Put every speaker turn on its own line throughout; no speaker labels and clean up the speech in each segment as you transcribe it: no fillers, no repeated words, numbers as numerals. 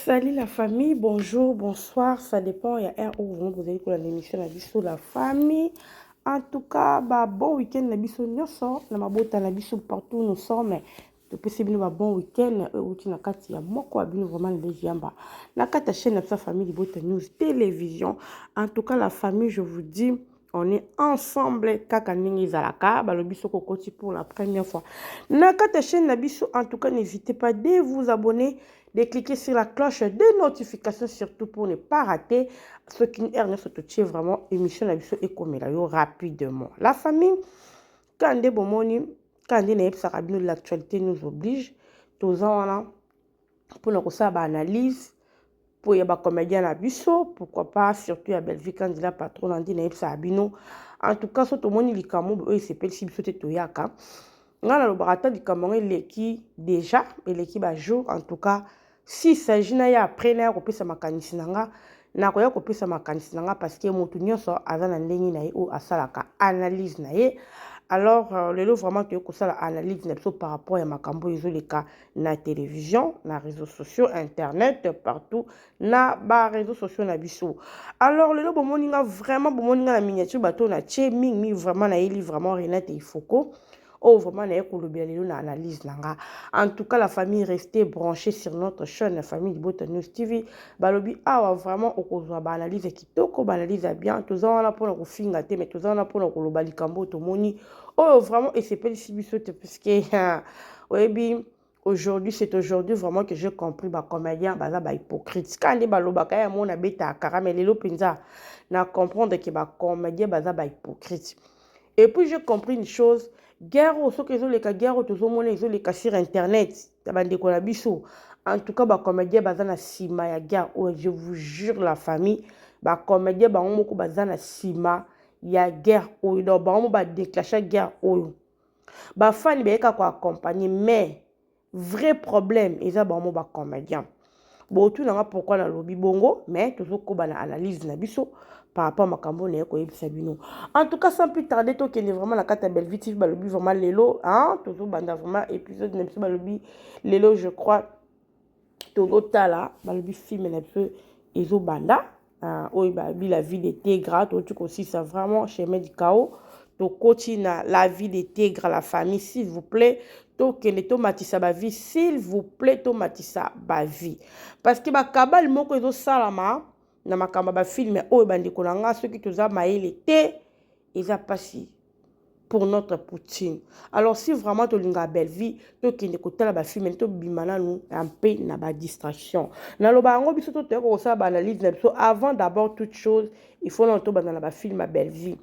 Salut la famille, bonjour, bonsoir, ça dépend, il y a un où vous allez pour l'émission la biso la famille. En tout cas, bah, bon week-end na biso nyonso, na mabota na biso partout nous sommes. topesi bino ba bon week-end oyo euti na kati ya moko ya bino vraiment Nadège Yamba na kati ya chaîne na biso famille Libota News Télévision. En tout cas la famille, je vous dis on est ensemble kaka ndenge ezalaka balobi soki okoti pour la première fois na kati ya chaîne na biso. En tout cas, n'hésitez pas de vous abonner, de cliquer sur la cloche de notification, surtout pour ne pas rater ce qui heure nyonso totie vraiment émission na biso ekomela yo rapidement. La famille, ka nde bomoni, ka nde nayebisaka bino, l'actualité nous oblige. Toza wana mpona kosala baanalyse mpo ya bacomédien na biso, pourquoi pas surtout ya Bellevue Kandila patron. Na nde nayebisaka bino, en tout cas so tomoni likambo oyo esepelisi biso te, toyaka. Ngai nalobaka, ata likambo yango eleki déjà, eleki bajour, en tout cas si s'agit na ye après naya kopesa makanisi na nga, nakoya kopesa makanisi na nga, parce que motu nyonso aza na ndenge na ye oyo asalaka analyse na ye. Alors lelo vraiment toyei kosala analyse na biso par rapport ya makambo oyo ezoleka na télévision, na réseaux sociaux, internet, partout na baréseaux sociaux na biso. Alors lelo bomoni nga vraiment, bomoni nga na miniature, bato na tie mingi vraiment nayeli vraiment Renate Ifoko oyo vraiment naye kolobela lelo na analyse na nga. En tout cas la famille, restez branchée sur notre chaîne Famille Libota News TV. Balobi awa vraiment okozwa baanalyse ya kitoko, baanalyse ya bien. Toza wana mpona kofinga te, mais toza wana mpona koloba likambo oyo tomoni oyo vraiment esepelisi biso te, puisque oyebi, aujourd'hui, c'est aujourd'hui vraiment que j'ai compris bacomédien baza bahypocrite. Kaka nde balobaka ya mona abetaka kara, mais lelo mpenza na comprendre ke bacomédien baza bahypocrite. Et puis j'ai compris une chose: guerre oyo soki ezoleka, guerre oyo tozomona ezoleka sur internet ya bandeko na biso, en tout cas bacomédien baza na nsima ya guerre oyo. Je vous jure la famille, bacomédien bango moko baza na nsima ya guerre oyo. Donc bango mo badéclenche guerre oyo, bafani bayeka koaccompagne, mais vrai problème eza bango bacomédien. Botunanga pourquoi nalobi bongo, mais tozokoba na analyse na biso par rapport makambo na ye koyebisa bino. En tout cas, sans plus tarder, tokende vraiment na kati ya Bellevue TV. Balobi vraiment lelo, hein, tozobanda vraiment épisode na biso. Balobi lelo, je crois tozotala, balobi film na biso ezobanda oyo balobi La vie de Tegra. Toti kosisa vraiment Chemin du chaos, tokoti na La vie de Tegra. La famille, s'il vous plaît, tokende tomatisa bavues, s'il vous plaît, tomatisa bavues, parce que bakabale moko ezosalama na makambo ya bafilm oyo. Bandeko na nga, soki toza mayele te, eza mpasi pour notre poutine. Alors si vraiment tolingaka Bellevue, tokende kotala bafilm, tobima nanu mpe na badistraction. Naloba yango, biso to toyaka kosala baanalyse na biso. Avant d'abord toute chose, il faut nano tobanda na bafilm ya Bellevue.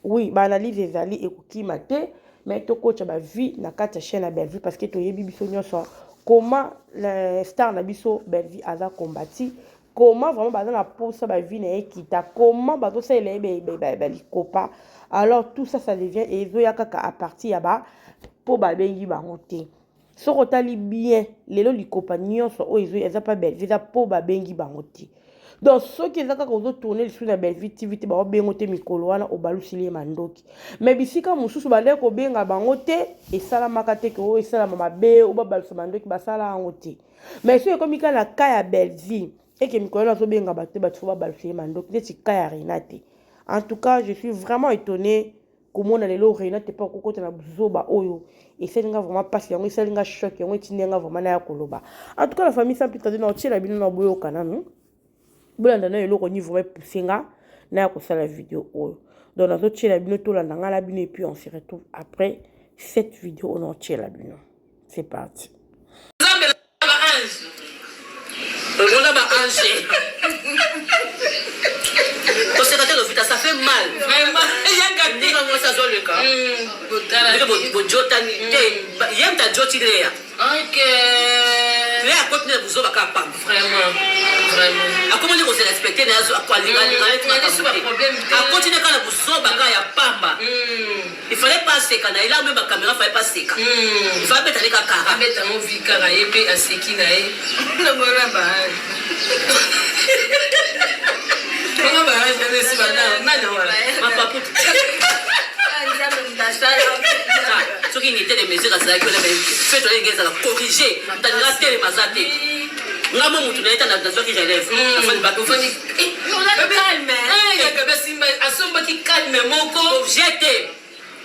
Oui, baanalyse ezali ekokima te, mais tokotya bavues na kati ya chaîne ya Bellevue, parce que toyebi biso nyonso comment star na biso Bellevue aza kombati, comment vraiment baza na posa bavues na ye kita, comment bazosalela ye balikopa. Alors tout ça, ça devient ezoya kaka à partir ya ba mpo babengi bango te. Soki otali bien lelo, likopa nyonso oyo ezoya eza mpa Bellevue, eza mpo babengi bango te. Donc soki eza kaka ozotourne lisusu na Bellevue TV te, baobengo te mikolo wana, obalusili ye mandoki. Mais bisika mosusu bandeki kobenga bango te, esalamaka te ke oyo esalama mabe oyo babalusa mandoki, basala yango te. Mais soki ekomi kaka na ka ya Bellevue eke mikolo wana azobenga bato te, bato fo babalusa ye mandoki, neti ka ya Renate. En tout cas, je suis vraiment étonné komona lelo Renate mpe akokota na zoba oyo. Esali nga vraiment mpasi, yango esali nga choc, yango etindi nga vraiment naya koloba. En tout cas la famille, sans plus tarder, na otiela bino na boyoka nanu, bolanda na eloko nini vraiment epousse nga naya kosala video oyo. Donc nazotiela bino, tolanda nga na bino, et puis on se retrouve après cette vidéo oyo naotiela bino. C'est parti.
Nzambe na baange, ozona baange koseka te. Lovita, ça fait mal.
Vraiment, yaka te.
Ndenge mwasi azoleka,
Botala.
ndenge bojotani te, ye mutu ajoti Leya. Leya akoti nde buzoba kaka pamba.
Vraiment, vraiment.
Akomoni kose respecte na
Eza problème te.
Akoti nde kaka na buzoba kaka ya pamba. Il fallait pas seka na ye là, même bacaméra, fallait pas seka. Il fallait betale kaka kara.
Abetango vi kaka, ye mpe aseki na ye. Namona baange, bongo baange wana esi nani wana?
Mapaputu.
Nzambe moto asala.
Soki unité de mesure azalaki wana, fete oyo enge ezala corrigé, moto alinga telema aza te. Nga mo mutu na ye ta nazwaki relève. Nafandi ba
Ofandi calme. Gabi asimba asombaki calme moko.
Objet te.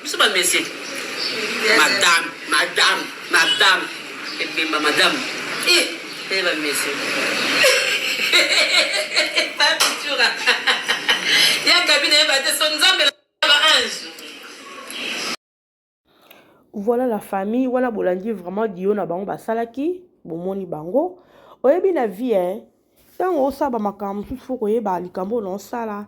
Biso ba monsieur. Madame, madame, madame. Ebemba madame.
Eh,
Eh ba monsieur.
Papitura. Ya Gabi na ye ba te so Nzambe na ba ange.
Voilà la famille, wana bolandi vraiment dio na bango basalaki, bomoni bango. Oyebi na vie hein, ntango osala ba makambo mosusu fo koyeba likambo oyo naosala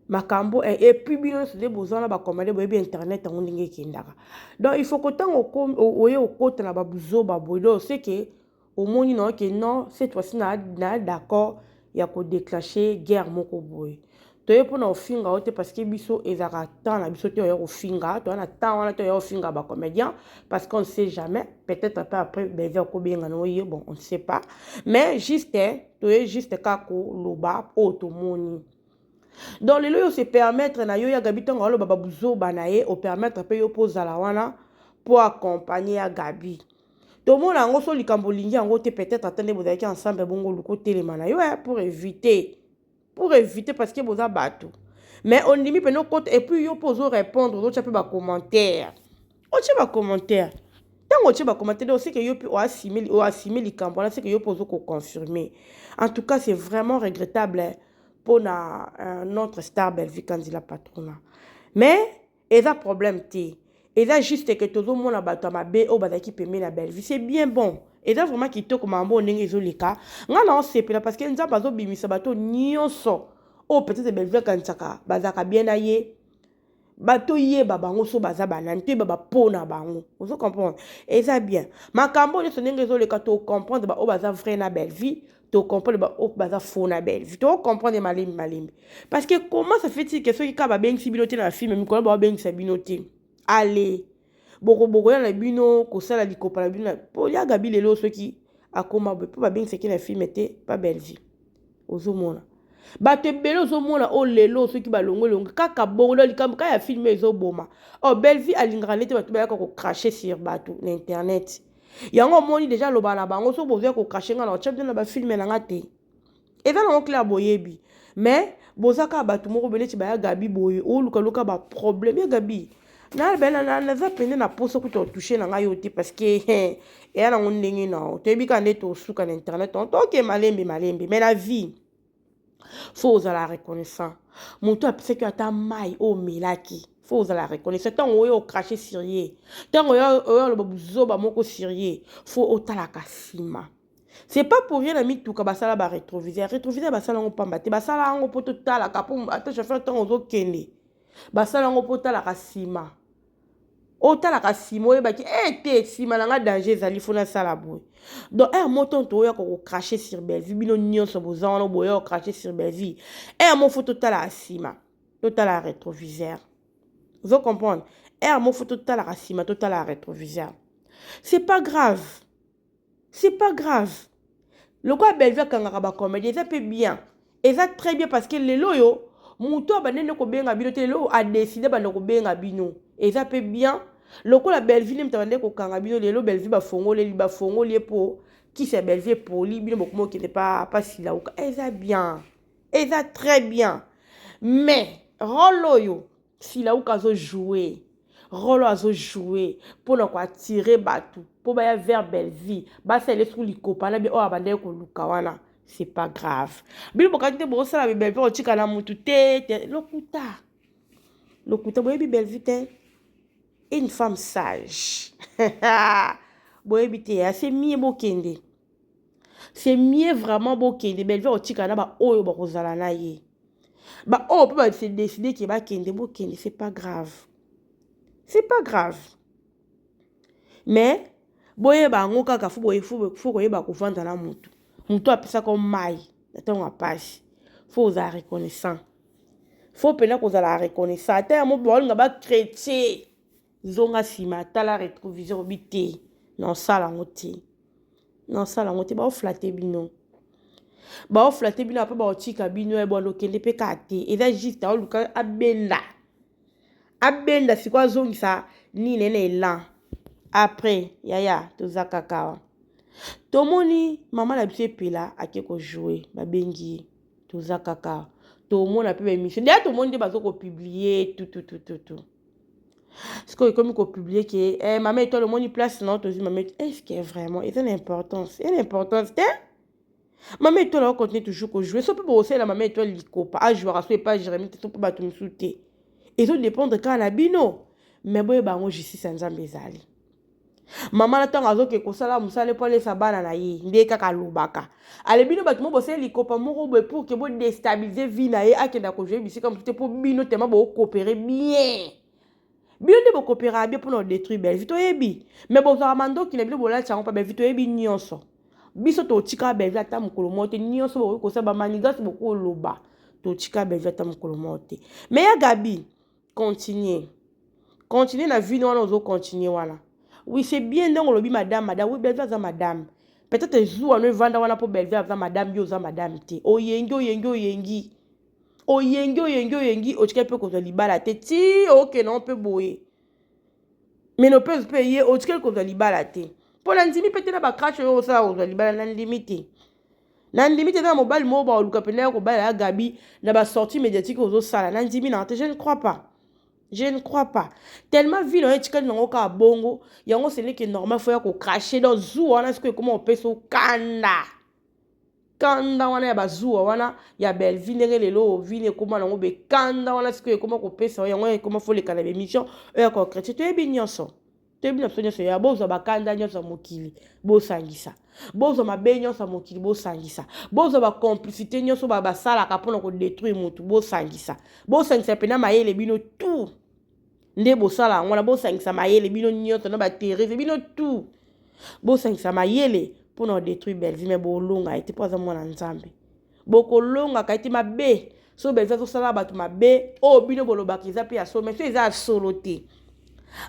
makambo eh, et puis bino nyonso nde boza wana bacommande boyebi internet yango ndenge ekendaka. Donc il faut ko ntango oye okota na babuzoba boye donc c'est que omoni na yo ke non cette fois-ci na na d'accord ya ko déclencher guerre moko boye. Toye mpona kofinga yo te parce que biso ezalaka temps na biso te oya kofinga, toya na temps wana te oya kofinga ba comédien parce qu'on ne sait jamais, peut-être pe après Bellevue akobenga na ye, bon on ne sait pas, mais juste toye juste kaka koloba oyo tomoni. Donc lelo yo se permettre na yo ya Gabi ntango aloba ba buzoba na ye, o permettre pe yo mpo ozala wana mpo accompagner ya Gabi. Tomona yango so likambo olingi yango te, peut-être ata nde bozalaki ensemble bongo oluka otelema na yo pour éviter, pour éviter parce que boza bato. Mais ondimi pene okota et puis yo mpo ozo répondre, ozotia mpe ba commentaire, otie ba commentaire. Ntango otie ba commentaire, donc c'est que yo mpe oassume likambo wana, c'est que yo mpe ozo koconfirmer. En tout cas c'est vraiment regrettable mpona notre star Bellevue Kandi la patrona. Mais eza problème te, eza juste que tozomona bato ya mabe oyo bazalaki pembeni na Bellevue. C'est bien bon, eza vraiment kitoko makambo oyo ndenge ezoleka. Nga na osepela parce que Nzambe azobimisa bato nyonso oyo peut-être Bellevue akanisaka bazalaka bien na ye, bato yeba bango so baza banani, toyeba bapo na bango. Ozo comprendre, eza bien makambo nyonso ndenge ezoleka. To comprendre ba oyo baza vrai na Bellevue, to comprendre ba oyo baza faux na Bellevue, to comprendre malembe malembe. Parce que comment ça fait-il que soki kaka babengisi bino te na film, mikolo babengisa bino te, ale boko bokoya na bino kosala likopa na bino po ya Gabi lelo soki akoma boye mpo babengisaki na film te pa Bellevue. Ozomona bato ebele, ozomona oyo lelo soki balongo elongo kaka bongo, donc likambo kaka ya film ezoboma. Oh, Bellevue alingaka nete bato bayaka kocracher sur bato na internet. Yango omoni déjà aloba na bango soki bozoya kocracher, nga na otya bino na bafilm na nga te. Eza nango clair, boyebi, mais boza kaka bato moko boye neti baya Gabi boye, olukaluka baproblème ya Gabi. Naza pene na posa kuta otouche na ngai yo te parce que eya nango ndenge na toyebi kaka nde tosuka na internet, toke malembe malembe. Mais na vie faut ozala reconnaissant. Moto apesaki yo ata mai oyo omelaki, faut ozala reconnaissant. Ntango oyo ocracher sur ye, ntango oyo aloba buzoba moko sur ye, faut otalaka nsima. C'est pas pour rien na mituka basala ba rétroviseur. Rétroviseur basala yango pamba te, basala yango mpo totalaka, mpo ata chauffeur ntango ozokende basala yango mpo otalaka nsima, otalaka nsima, oyebaki e te nsima na nga danger ezali, faut nasala boye. Donc heure moko ntango toyaka kocracher sur Bellevue, bino nyonso boza wana boya kocracher sur Bellevue, heure moko faut totalaka nsima, totalaka rétroviseur. Ozo comprendre, heure moko faut totalaka nsima, totalaka rétroviseur. C'est pas grave, c'est pas grave. Lokola Bellevue akangaka bacomédien, eza mpe bien, eza très bien, parce que lelo oyo moto abandende kobenga bino te, lelo oyo adécider banda kobenga bino, eza mpe bien. Lokola Bellevue nde moto abandeki kokanga bino, lelo Bellevue bafongoleli, bafongoli ye mpo kisi ya Bellevue epoli bino, bokoma okende pa Silauka. Eza bien, eza très bien. Mais rôle oyo Silauka azojouer, rôle oyo azojouer mpona koattirer bato mpo baya vers Bellevue, basala esuku likopa na bi oyo abandaki koluka wana, c'est pas grave. Bino bokati te, bosala Bellevue kotika na mutu te te. Lokuta, lokuta. Boyebi Bellevue te, une femme sage, boyebi te. C'est mieux bokende, c'est mieux vraiment bokende. Bellevue kotika na baoyo bakozala na ye, baoyo mpe base décider ke bakende, bokende, c'est pas grave, c'est pas grave. Mais boyeba yango kaka, faut koyeba kovanda na motu. Motu apesaka mai na ntango ya pasi, faut ozala reconnaissant, faut mpena kozala reconnaissant. Ata yango baolinga bachrétien, zonga nsima, tala rétroviseur, obi te, naosala yango te, naosala yango te. Baoflatter bino, baoflatter bino, ape baotika bino ya bwana okende mpe kaka te. Eza juste aoluka abenda, abenda sikoyo, azongisa nini na élan. Après yaya toza kaka awa. Tomoni mama na biso Epela ake ko jouer, babengi ye. Toza kaka tomona mpe baémission deya, tomoni nde bazo kopublier tututututu. Sikoyo ekomi kopublier ke mama Étoile, omoni place na tozwi mama. Est ce que vraiment eza na importance? Eza na importance te. Mama Étoile akocontinue toujours kojouer. So mpe bokosalela mama Étoile likopa, ajouaka so epa Jérémi te, so mpe bato mosusu te, ezodépendre kaka na bino. Mais boyeba yango, justice ya Nzambe ezali. Mama na ntango azoke kosala mosala mpo alesa bana na ye, nde kaka alobaka ale bino bato mo bosali likopa moko boye pour ke bodéstabiliser vie na ye, akenda kojouer bisika mosusu te, mpo bino tema bocoopérer bien. Bino nde bocoopéraka bien mpona kodétruire Bellevue, toyebi. Mais bozwaka mandoki na bino, bolatisa yango mpa Bellevue, toyebi nyonso. Biso totika Bellevue ata mokolo moko te. Nyonso bokoki kosala, bamanigas bokoloba, totika Bellevue ata mokolo moko te. Mais ya Gabi, continue, continue na vie wana, ozocontinue wana. Oui, c'est bien ndenge olobi madame, madame. Oui, Bellevue aza madame. Peut-être zuwa no evanda wana mpo Bellevue aza madame, yo oza madame te. Oyengi, oyengi, oyengi, oyengi, oyengi, oyengi, otikali mpe kozwa libala te. Ti okende mpe boye, ménopause mpe ye, otikali kozwa libala te. Mpo na ndimi mpe te na bacrash oyo osala kozwa libala, na ndimi te, na ndimi te. Na mobali moko baoluka mpena ya kobala ya Gabi na basortie médiatique ozosala, na ndimi na te. Je ne crois pas, je ne crois pas. Tellement vie na yo etikali nango kaka bongo, yango ce n'est que normal faut ya kocracher. Donc zuwa wana sikoyo ekoma kopesa okanda, kanda wana ya bazuwa wana ya Bellevue, ndenge lelo vini ekóma nango bekanda wana, sikoyo ekóma kopesa yango, ekóma foleka na bémission oyo ya kochrétien. Toyebi nyonso, toyebi na biso nyonso. Ya bozwa bakanda nyonso ya mokili, bosangisa. Bozwa mabe nyonso ya mokili, bosangisa. Bozwa bacomplicité nyonso basalaka mpona kodétruire motu, bosangisa. Bosangisa mpena mayele bino tout nde bosala yango wana. Bosangisa mayele bino nyonso na baTherese, bino tout bosangisa mayele mpona kodétruire Bellevue. Mais bolonga ete mpo aza mwana Nzambe, bokolongaka ete mabe. So Bellevue azosala bato mabe oyo bino bolobaka eza mpe ya solo, mais so eza ya solo te.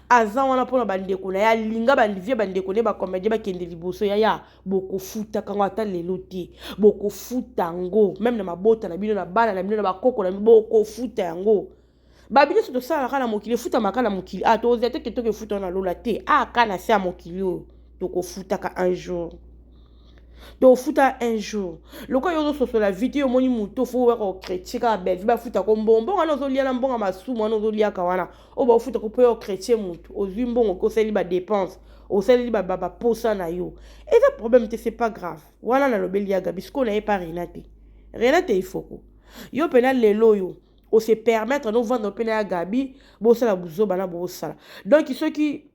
Aza wana mpona bandeko na ye, alinga bavie bandeko ne bacomédien bakende liboso. Yaya, bokofutaka yango ata lelo te, bokofuta yango même na mabota na bino, na bana na bino, na bakoko na bino, bokofuta yango. Babi nyonso tosalaka na mokili efutamaka na mokili. A tozela te ke tokefuta na lola te, aka na se ya mokili oyo tokofutaka un jour, tofuta un jour. Lokola yo ozososola vie te, omoni moto faut waka ochrétien kaka Bellevue, bafutaka mbongo. Mbongo wana ozolia na mbongo masumu wana ozoliaka wana oyo baofutaka mpo yo chrétien, motu ozwi mbongo ke osaleli badépense, osaleli baposa na yo, eza problème te, c'est pas grave. Wana nalobeli ya Gabi. Sikoyo naye pa Renate. Renate Ifoko, yo mpena lelo oyo ose permettre novanda mpe na ya Gabi, bosala buzoba na bosala. Donc soki,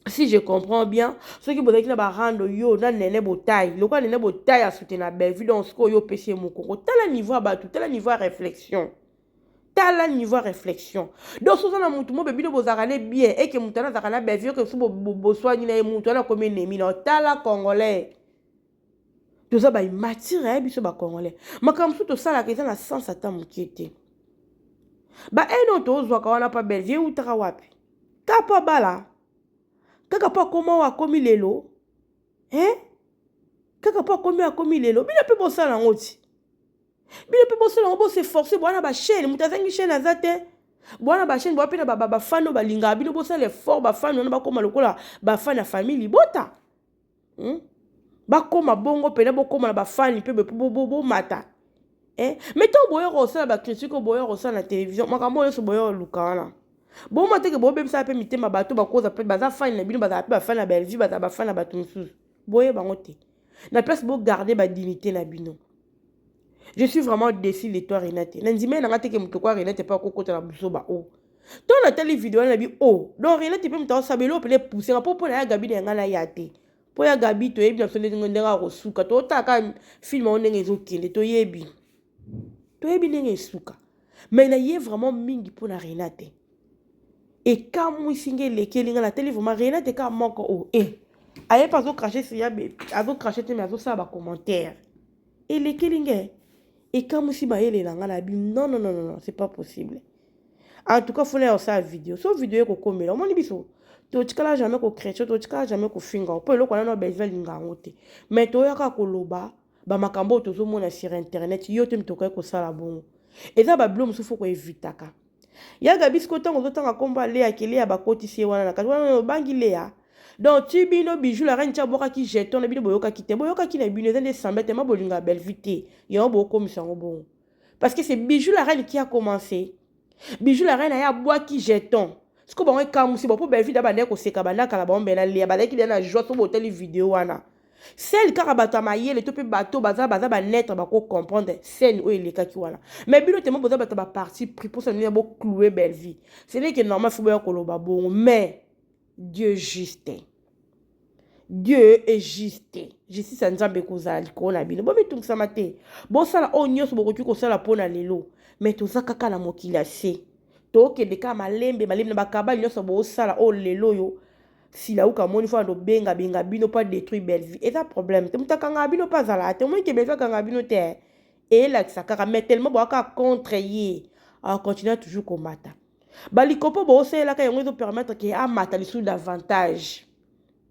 si je comprends bien, soki bozalaki na barando, yo na Nene Botai, lokola Nene Botai asoutenir Bellevue, donc sikoyo oyo opesi ye mokongo. Tala niveau ya bato, tala niveau ya réflexion, tala niveau ya réflexion. Donc so oza na motu mo bebino bozalaka ne bien, eke motu wana azalaka na Bellevue, oke so boswani na ye, motu wana akomi ennemi na. Tala, Congolais toza baimmatures ya biso Bacongolais. Makambo mosusu tosalaka eza na sens ata moke te. Baene oyo tozwaka wana mpa Bellevue eutaka wapi? Kaka mpo abala, kaka mpo akóma oyo akomi lelo, hein? Kaka mpo akomi oyo akomi lelo. Bino mpe bosala yango ti, bino mpe bosala yango, boseforcer. Bwana bachaîne, moto azangi chaîne aza te. Bwana bachaîne, boa mpe na bafans oyo balingaka bino, bosala effort bafans wana bakóma lokola bafans ya famille libota, Bakóma bongo mpena, bokóma na bafans mpe bomata, eh? Mais ntango boya kosala bacritique oyo boya kosala na télévision, makambo oyo nyonso boya koluka wana, boma teke bobebisaka mpe mitema bato bakoza mpe baza fan na bino, bazala mpe bafans na Bellevue, bazala bafans na bato mosusu, boyeba yango te. Na place bogarder badignité na bino. Je suis vraiment déçu de toi, Renate. Na ndima nanga teke moto kwa Renate mpe akokota na buzoba o to natali video wana na bi o. Donc Renate mpe moto akosala eloko pene pousse nga mpo na ya Gabi na yanga na ya te. Mpo ya Gabi, toyebi na biso ndenge akosuka. Totala kaka film yango ndenge ezokende, toyebi, toyebi ndenge esuka. Mais na ye vraiment mingi mpo na Renate ekamwisi nga, elekeli nga. Nateli vraiment Renate kaka moko o e aye mpe azocracher sur ya, azocracher te, mais azosala bacommentaire. Elekeli nga, ekamwisi mayele na nga. Na bi non, non, non, non, c'est pas possible. En tout cas funa ya kosala video, so video ekokomela. Omoni, biso totikala jamais kochrétien, totikala jamais kofinga mpo eloko wana no Bellevue alinga yango te. Mais toyaka koloba bamakambo oyo tozomona sur internet. Yo te moto okoki kosala bongo, eza babilo mosusu faut koevitaka. Ya Gabi, sikoyo ntango ozotanga nkombo ya Lea, ke Lea bakotisi ye wana na kati wana, obangi Lea. Donc ti bino Bijou la Reine ti abwakaki jeton na bino, boyokaki te, boyokaki na bino. Eza nde semble tema bolinga Bellevue te, yango bokomisa yango bongo, parce que c'est Bijou la Reine qui a commencé. Bijou la Reine aye abwaki jeton. Siko bango ekamusi bo, mpo Bellevue da bandaki koseka bandakala bango mbena lia, bazalaki deya na joie. So botali video wana, sele kaka bato ya mayele to mpe bato baza banetre bakocomprendre scène oyo elekaki wana. Mais bino temo boza bato baparti pris mposa nini bocloue Bellevue. Ce n'est que normal, faut boya koloba bongo. Mais Dieu juste, Dieu est juste, justice ya Nzambe ekozala likolo na bino. Bomitungisama te, bosala oyo nyonso bokoki kosala mpona lelo, mais toza kaka na mokili ya se, tokende kaka malembe malembe na bakabali nyonso bosala. Oyo lelo oyo Silauka amoni fo alobengabenga bino mpo adétruire Bellevue, eza problème te. Moto akangaka bino mpo azalaka te. Omoni ke Bellevue akangaka bino te, eyelakisa kaka, mais tellement boyaka contre ye, akontinue toujours komata balikopo boosalelaka yango, ezopermettre ke amata lisusu davantage.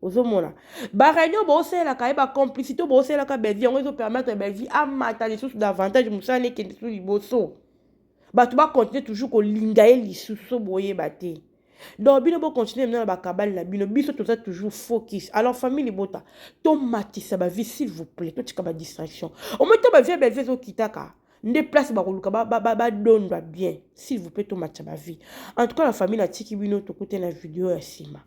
Ozomona baréunion boosalelaka ye, bacomplicité boosalelaka Bellevue, yango ezopermettre Bellevue amata lisusu davantage, mosala ekende lisusu liboso, bato bakontinue toujours kolinga ye lisusu. So boyeba te. Donc bino bokontinue mena na bakabali na bino, biso toza toujours focus. Alors famille libota, tomatisa bavie, s'il vous plaît, totika badistraction. Omoi to bavie ya Bellevue ezokitaka nde place bakoluka badondwa bien. S'il vous plaît, tomatisa bavie. En tout cas la famille, natiki bino, tokute na video ya nsima.